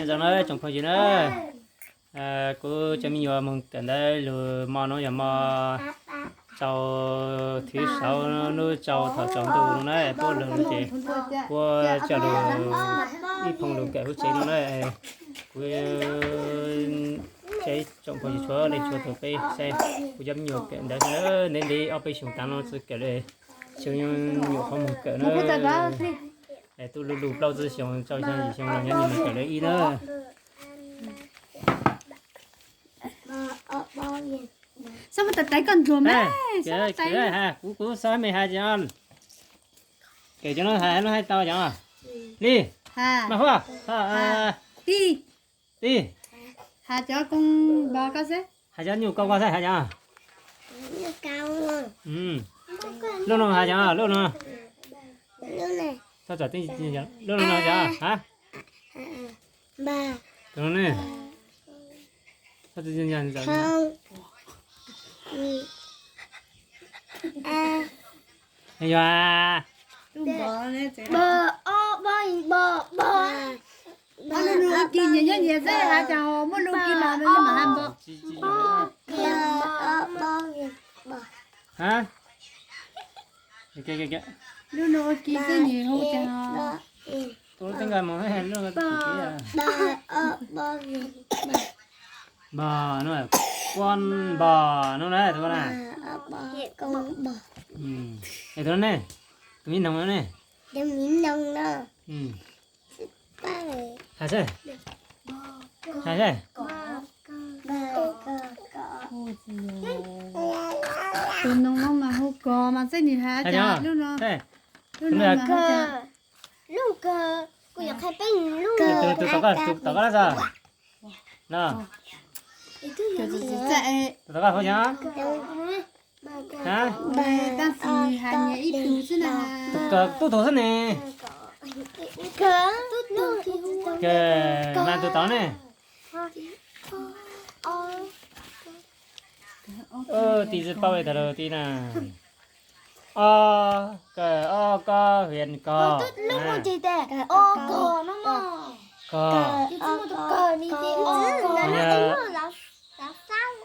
Zoo na tsoom phooj ywg na, kuv cov me nyuam mus kawm ntawv lug mo no yog mo rau thib saud, hnub rau thaum tsaus ntuj no na, puab lug ces puab coj lug ib phooj lug kawm lub tsev no na. Kuv saib tsoom phooj ywg txhua leej txhua tug peb saib kuv cov me nyuam kawm ntawv na, ntev ntev ob peb xyoos tav no tsi kawm le, xyoo nyuam qhuav mus kawm na. Tub lug lug plaub tsib xyoos, rau xyoo yim xyoo los nyob nyuam mus kawm le ib na. Kuv, kuv xav me has ces, kawm cov no has lub hais tau cov li, mas huaj, tij, tij, has cov koob npog koj xwb, has cov nyuj koob koj xwb has cov. Lub no has cov, lub no. Lub no has cov, ha? Tus no ne? Yog, lub no kis nyias nyob nyias xwb has cas ho muaj lub kis mas nws mam has npog. Ha? Lub no ua kis xwb nyias hu cas ho. Npog no, kuab npog no na, tus na. Es tus no ne? Tus me noog no ne? Has seb. Has seb. Tus noog no mas hu kos mas xwb nws has cas lub no. Lub no mas hu cas? Lub kawg, kuv yuav qhia peb lub. Tus, tus tom koj, tus tom koj lab xwb no. Tus tom koj hu cas? Tab sis has nyias ib tug xwb na. Tus kawg tub tug xwb ne. Kawg, mas tus tod ne? Tij tsi paub li tas lus tij na. O, kawg, o, koj, hiam, kos. Kawg, o, kos.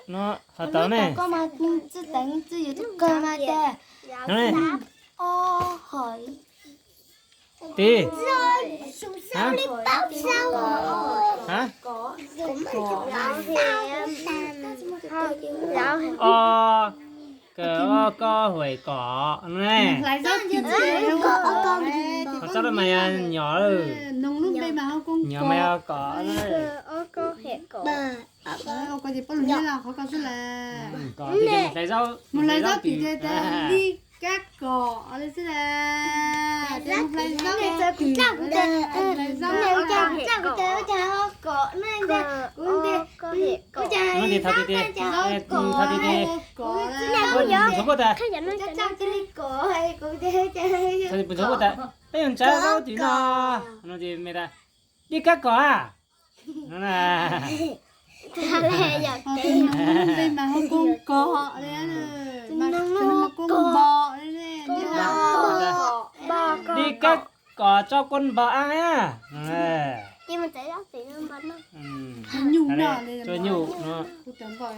No, ho tod ne? Tij. Ha? Ha? O, kawg, o, koj, huam, kos ne. Ho tsob lub mas yog nyom lawm. Nyom mas yog kos. Mus hlais zaub, mus hlais zaub tim li kab kom li xwb las. Mus hlais zaub tim, hlais zaub, hlais zaub. Nyob tim thaum tim tim, thaum tim tim, ntxuav kuj tas, ntxuav kuj tas, peb yuav ntsav zaub tim no, no ces me tas, li kab kom a. Tus noog lub npe mas hu koob kos, tus noog mas hu koob npog, li kab kom tsob kuab npog ab. Nyuj no, nyuj no,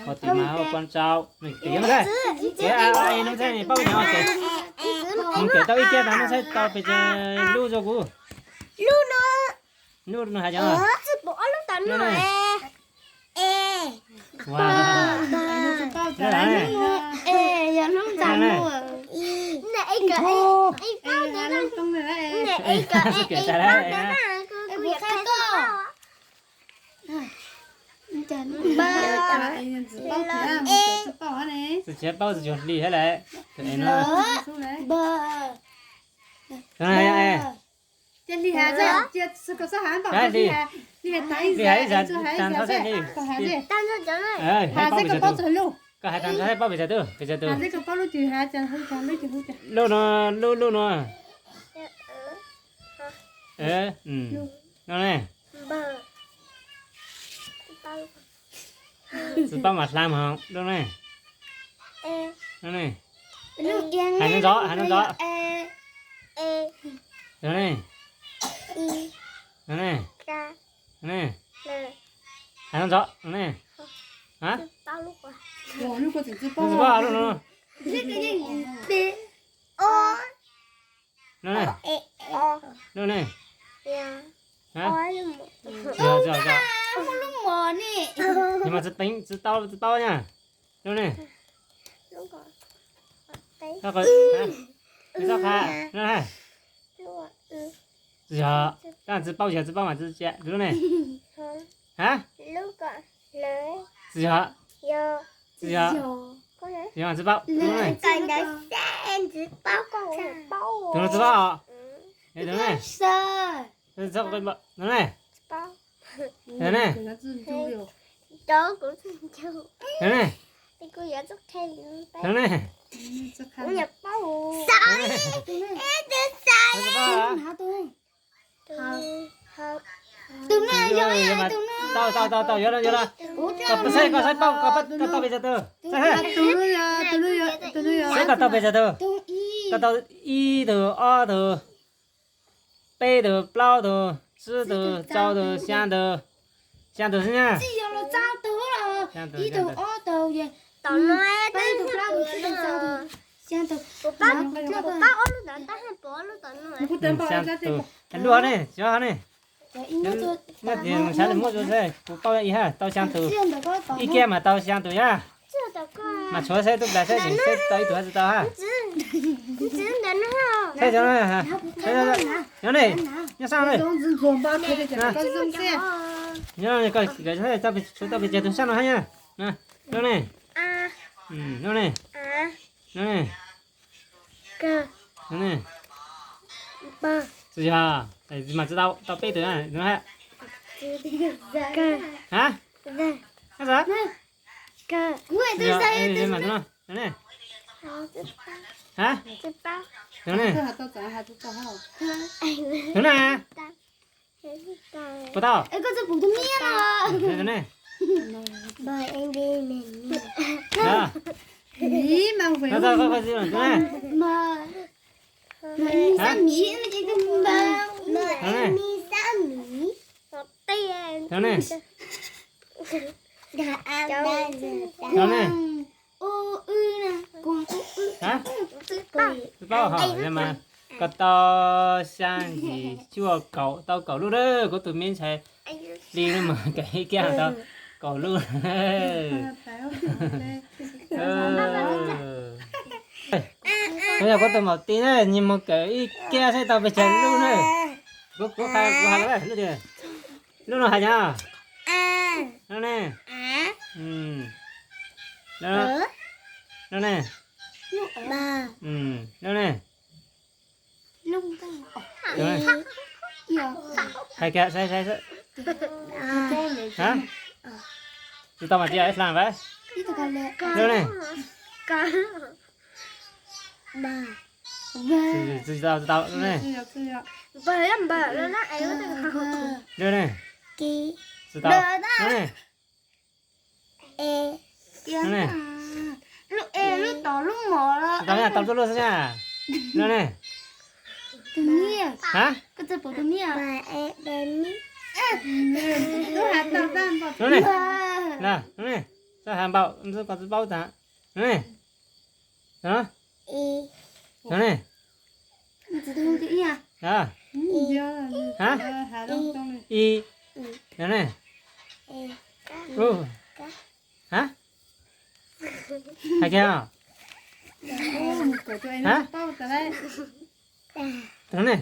ho tim mas hu kuab tsaub, no txaij, no txaij paub nyov, mus kawm tau ib kiag tas no txaij tau pes tsawg lub rau kuv. Lub no has cov, tsis paub tsis tshua hli thiab lawm. Cia li has, cia li has, cia li has, li has tas nrho xwb, has xwb koj paub txog lub, koj has tas nrho xwb paub pes tsawg tug, pes tsawg tug. Has xwb koj paub lub twg has cas hu cas lub twg hu cas. Lub no, lub, lub no. No ne. Tsis paub mas hla mas lub ne. Hais ntxov, hais ntxov. No ne. No ne. Ne, hais no ntxov ne. Ha, tsis paub lub no. No ne, no ne. Tsis yog, tsis yog, tsis yog. Mas tsis tau, tsis tau na. No ne. Tsis yog, tsis paub, tsis yog, tsis paub mas tsis tau lub ne. Ha, tsis yog, tsis yog, tsis yog, tsis paub lub ne. Tus no tsis paub os. Tus ne, tus ne, tus ne. Tus ne, tus ne. Tau, tau, tau, tau, yuav no, yuav no. Koj saib, koj saib paub, koj tau pes tsawg tus? Saib, saib koj tau pes tsawg tus? Koj tau ib tug, ob tug, peb tug, plaub tug, tsib tug, rau tug, xyaa tug. Xyaa tug xwb na. Xyaa tug. Luaj ne, tsis yog ne. Nyob tes saib muab rau seb, kuv paub ib hab tau xyaa tus. Ib kiag mas tau xyaa tus yab. Mas tshuav seb tub plas seb tseem seb tau ib tug hab tsis tau hab. Saib, nyob ne, nyob sab ne. Nyob, tau pes tsawg tus sab no hab na. Nyob ne. Nyob ne. Nyob ne. Tsis yog, mas tsis tau, tau peb tug na. Ha, ha, tsis yog, mas tus no. Nyob ne. Ha, nyob ne. Tus na. Puas tau? Tus ne. Tus ne. Tus ne. Tus ne. Tsis paub hos, yog mas koj tau xyaa yim cuaj kaum, tau kaum lub na, kuv tus me ntxhais Hli no mas kawm ib kiag tau kaum lub. Yog kuv tus maum tis na, nws mus kawm ib kiag saib tau pes tsawg lub na. Kuv, kuv hais, kuv hais lub tias, lub no hais tias, lub ne, lub ne, lub ne. Hais kiag saib, saib, saib. Tsis tau mas tsis yog ib flam vas. Lub ne. Tsis tau, tsis tau, lub ne. Lub ne. Tsis tau, lub ne. Lub ne. Tsis tau, tau lub xwb na. Lub ne. Ha? Lub ne. Lub ne. Txhob has npaum, koj tsis paub tas. Lub ne. Lub ne. Ha? Ib. Lub ne. Ha? Hais kiag. Ha? Tus ne.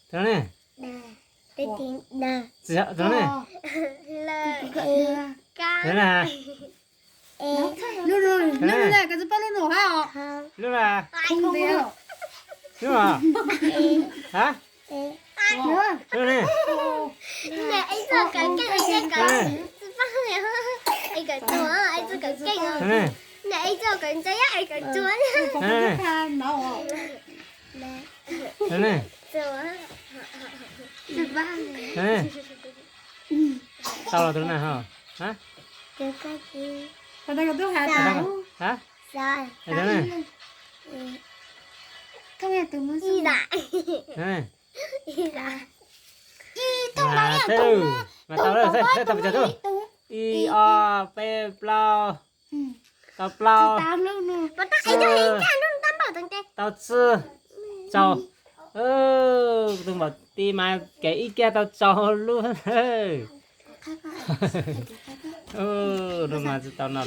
Tus ne. Tus ne. Tus ne. Lub no, lub no, koj tsis paub lub no hab os. Lub no. Lub no. Ha? Lub ne. Lub ne. Tau los tus na ho. Ha? Ha? Tus na. Mas tau lawm, tau pes tsawg lub? Ib, ob, peb, plaub. Tau plaub. Tau tsib, rau. Kuv tus npaum tij mas kev ib kiag tau rau lub. Lub mas tsis tau no.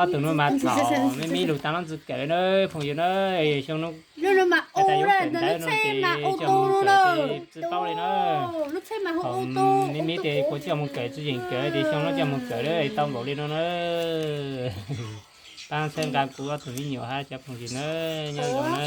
Ob tug no mas thaum me me lug tau leej txiv kawm na phooj ywg na. Xyoo no tas yuav kawm ntawv no ces tsis paub li na. Thaum me me ces kuv coj mus kawm tsis yeem kawm ces xyoo no coj mus kawm tau npaum li no na. Pab txhawb nqa kuv ob tug me nyuam hab cov phooj ywg na, nyob zoo na.